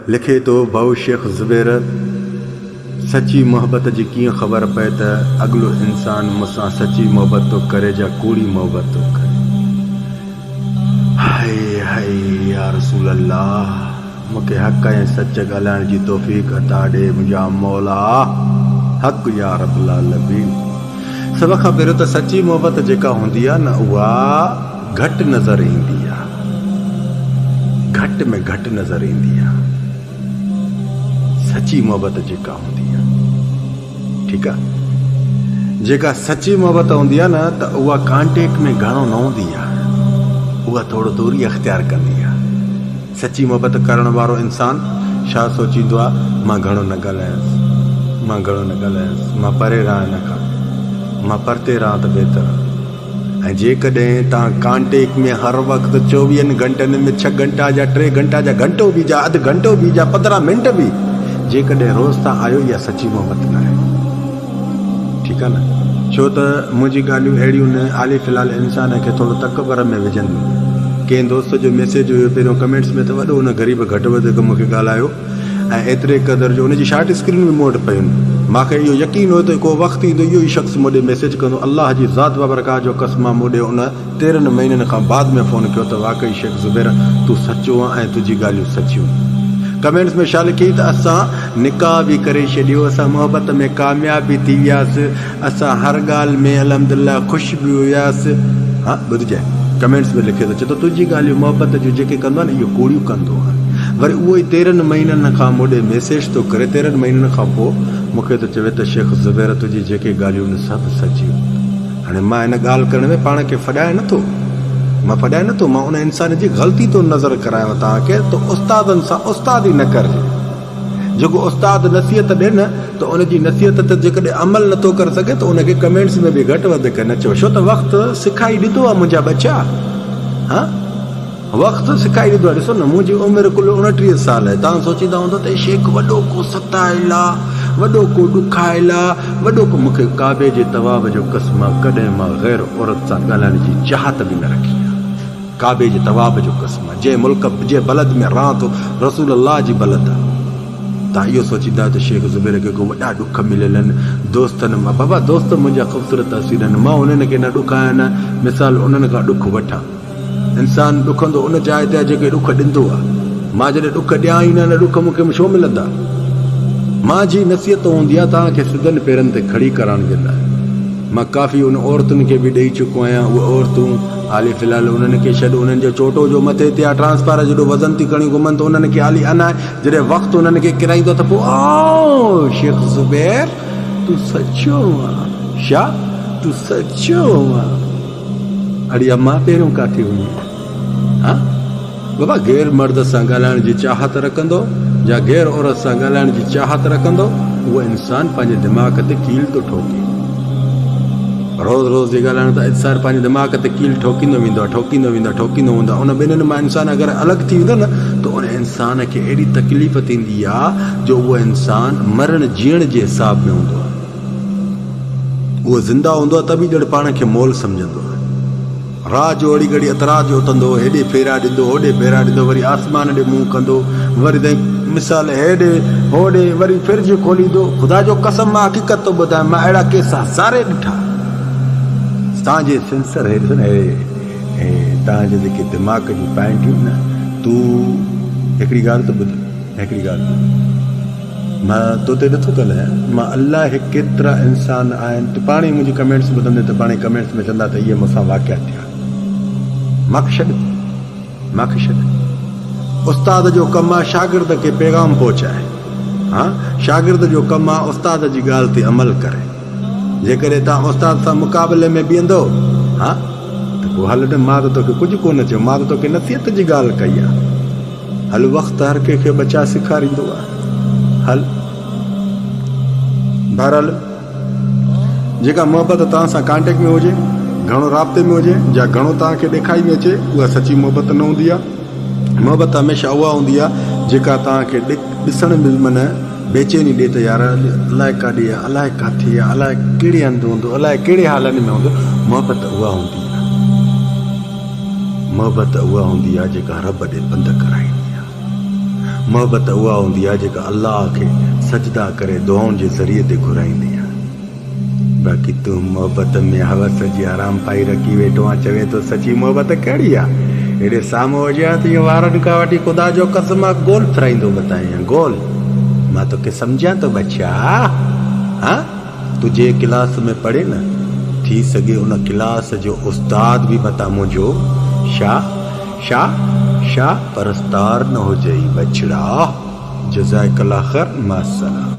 لکي ٿو ڀائو شيخ زبير سچي محبت جي ڪيئن خبر پئي ته اڳلو انسان مون سان سچي محبت ٿو ڪري جا ڪوڙي محبت ٿو ڪري. هائي هائي يا رسول الله مون کي حق ۽ سچ ڳالهائڻ جي توفيق عطا ڏي منهنجا مولا حق يا رب العالمين. سڀ کان پهريون ته سچي محبت جيڪا هوندي آهي نه اها گهٽ نظر ايندي آهي گهٽ ۾ گهٽ نظر ايندي آهي سچي محبت جيڪا هوندي آهي ٺيڪ آ جيڪا سچي محبت هوندي آ نه ته اها ڪانٽيڪٽ ۾ گهڻو نه هوندي آ اها ٿورو دوري اختيار ڪندي آ سچي محبت ڪرڻ وارو انسان ڇا سوچيندو آ مان گهڻو نه ڳالهايانس مان گهڻو نه ڳالهايانس مان پري رهان هن کان مان پرتي رهان ته بهتر آ. ۽ جيڪڏهن توهان ڪانٽيڪ ۾ هر وقت چوويهن گهنٽن ۾ ڇهه گهنٽا جا ٽي گهنٽا جا گهنٽو به جا اڌ گهنٽو به جا 15 منٽ به جيڪڏهن روز توهان آيو اها سچي محبت ناهي ٺيڪ آهي نه ڇو ته منهنجي ڳالهيون اهڙيون نه حالي في الحال انسان کي ٿورو تڪبر ۾ وجهنديون ڪنهن دوست جو ميسيج هيو پهريون ڪمينٽس ۾ ته وڏو ان غريب گهٽ وڌ مون کي ڳالهايو ۽ ايتري قدر جو ان جي شارٽ اسڪرين به مون وٽ پيون. مان کي اهو يقين هيو ته ڪو وقت ايندو اهو ئي شخص مون ڏي ميسيج ڪندو. الله جي ذات بابرڪات جو قسم آ مون ڏي ان 13 مهينن کان بعد ۾ فون ڪيو ته واقعي شيخ زبير تون سچو آن ۽ تنهنجي ڳالهيون سچيون. ڪمينٽس ۾ شا لکيائين ته اسان نڪاح به ڪري ڇڏيو اسان محبت ۾ ڪامياب به ٿي وياس. اسان هر ڳالهه ۾ الحمدلله خوش به هياس. ها ٻڌجانء. ڪمينٽس ۾ لکي ٿو چي ٿو تنهنجي ڳالهيون محبت جون جيڪي ڪندو آهي نه اهو ڪوڙيون ڪندو آهي. وري اهو ئي 13 مهينن کان مون ڏي ميسيج ٿو ڪري 13 مهينن کان پوء مون کي ٿو چوي ته شيخ زبير تنهنجي جيڪي ڳالهيون آهن سڀ سچيون. هاڻي مان هن ڳالهه ڪرڻ ۾ پاڻ کي ڦڏايان نه ٿو. مان ڦڏايان نه ٿو مان ان انسان جي غلطي ٿو نظر ڪرايان توهان کي ته استادن سان استادي نه ڪرجي. جيڪو استاد نصيحت ڏي نه ته ان جي نصيحت تي جيڪڏهن عمل نه ٿو ڪري سگهي ته ان کي ڪمينٽس ۾ به گهٽ وڌ نه چئو ڇو ته وقت سکائي ڏيندو آهي منهنجا ٻچا ها وقت سکائي ڏيندو آهي ڏسو نه منهنجي عمر ڪل 29 سال آهي توهان سوچيندا هوندو ته شيخ وڏو ڪو ستايل آ وڏو ڪو ڏکايل آ وڏو ڪو مونکي ڪعبي جي طواف جو قسم آ ڪڏهن مان غير عورت سان ڳالهائڻ جي چاهت به نه رکي آ. ڪعبي جي طواف جو قسم آ، جنهن ملڪ، جنهن بلد ۾ رهان ٿو، رسول الله جي بلد آ. توهان اهو سوچيندا آهيو ته شيخ زبير کي ڪو وڏا ڏک مليل آهن، دوستن مان، بابا دوست منهنجا خوبصورت حسين آهن، مان انهن کي نه ڏکايان نه مثال انهن کان ڏک وٺان. انسان ڏکندو ان جاء تي آهي جيڪي ڏک ڏيندو آهي. مان جڏهن ڏک ڏيان ئي نه، نه ڏک مون کي ڇو ملندا؟ مان جي نصيحت هوندي آهي توهان کي سڌن پيرن تي کڙي ڪرائڻ جي لاء. مان ڪافي ان عورتن کي به ڏئي چڪو آهيان، اهي عورتون حالي في الحال انهن کي ڇڏ، انهن جو چوٽو جو مٿي تي آ، ٽرانسفارر جيڏو وزن ٿي کڻي گهمن ته انهن کي حالي انا آهي، جڏهن وقت انهن کي ڪيرائيندو ته پوء آء شيخ زبير تون سچو آن، شا تون سچو آن. اڙي امان پهريون ڪاٿي هئين؟ ها؟ بابا غير مرد سان ڳالهائڻ جي چاهت رکندو يا غير عورت سان ڳالهائڻ جي چاهت رکندو اهو انسان پنهنجي دماغ تي ڪيل ٿو ٺوڪي. روز روز جي ڳالهائڻ سان انسان پنهنجي دماغ تي ڪيل ٺوڪيندو ويندو آهي ٺوڪيندو ويندو آهي ٺوڪيندو ويندو آهي ان ٻنهين مان انسان اگر الڳ ٿي ويندو نه ته ان انسان کي اهڙي تڪليف ٿيندي آهي جو اهو انسان مرڻ جيئڻ جي حساب ۾ هوندو آهي. اهو زنده هوندو آهي ته به ڄڻ پاڻ کي مئل سمجهندو آهي. رات جو اڙي گهڙي اڌ رات جو اٿندو، هيڏي ڦيرا ڏيندو، هوڏي ڦيرا ڏيندو، وري آسمان ڏي منهن ڪندو، وري تائين مثال هيڏي هوڏي، وري فرج کوليندو. خدا جو قسم مان حقيقت ٿو ٻڌايان، مان اهڙا ڪيس هزارين ڏٺا. توهان جي سينسر هي ڏسو نه هي هي توهان جي جيڪي دماغ جون پوائنٽيون نه تون هڪڙي ڳالهه ته ٻڌ هڪڙي ڳالهه ٻڌ. مان تو تي نٿو ڳالهايان مان الاهي ڪيترا انسان آهن تون پاڻ ئي منهنجي ڪمينٽس ٻڌندين ته پاڻ ئي ڪمينٽس ۾ چوندا ته اهي مون سان واقعا ٿيا مان کي ڇڏ مان کي ڇڏ استاد جو ڪم آ شاگرد کي پيغام پهچائي ها شاگرد جو ڪم آ استاد جي ڳالهه تي عمل ڪري جيڪڏهن توهان استاد سان مقابلي ۾ بيهندو ها ته پوء هل نه مان ته توکي ڪجهه ڪونه چيو مان ته توکي نصيحت جي ڳالهه ڪئي آ. هل وقت هر ڪنهن کي ٻچا سيکاريندو آهي. هل. بهرحال جيڪا محبت توهان سان ڪانٽيڪٽ ۾ هجي، گهڻو رابطي ۾ هجي يا گهڻو توهان کي ڏيکائي ۾ اچي اها سچي محبت نه هوندي آهي. محبت هميشه اها هوندي آهي جيڪا توهان کي ڏسڻ ۾ به معنيٰ بيچيني ڏي ته يار الائي ڪاڏي آهي، الائي ڪاٿي آهي، الائي ڪهڙي هنڌ هوندو، الائي ڪهڙي حالن ۾ هوندو، محبت اها هوندي آهي. محبت اها هوندي آهي جيڪا رب ڏي پنڌ ڪرائيندي آهي. محبت اها هوندي آهي جيڪا الله کي سجدا ڪري دعائن جي ذريعي تي گهرائيندي آهي. باقي تون محبت ۾ هوس جي آرام پائي رکي ويٺو آن چوين ٿو سچي محبت ڪهڙي آ؟ هيڏي سامهون هجي ها ته ائين وارن کان وٺي خدا جو قسم آ گول ڦرائيندو وتائين ها گول. مان توکي سمجهان ٿو ٻچا ها تون جنهن ڪلاس ۾ پڙهين نه ٿي سگهي ان ڪلاس جو استاد به متان منهنجو شا شا شا پرستار نه هجئي ٻچڙا. جزاڪ الله خير مع السلام.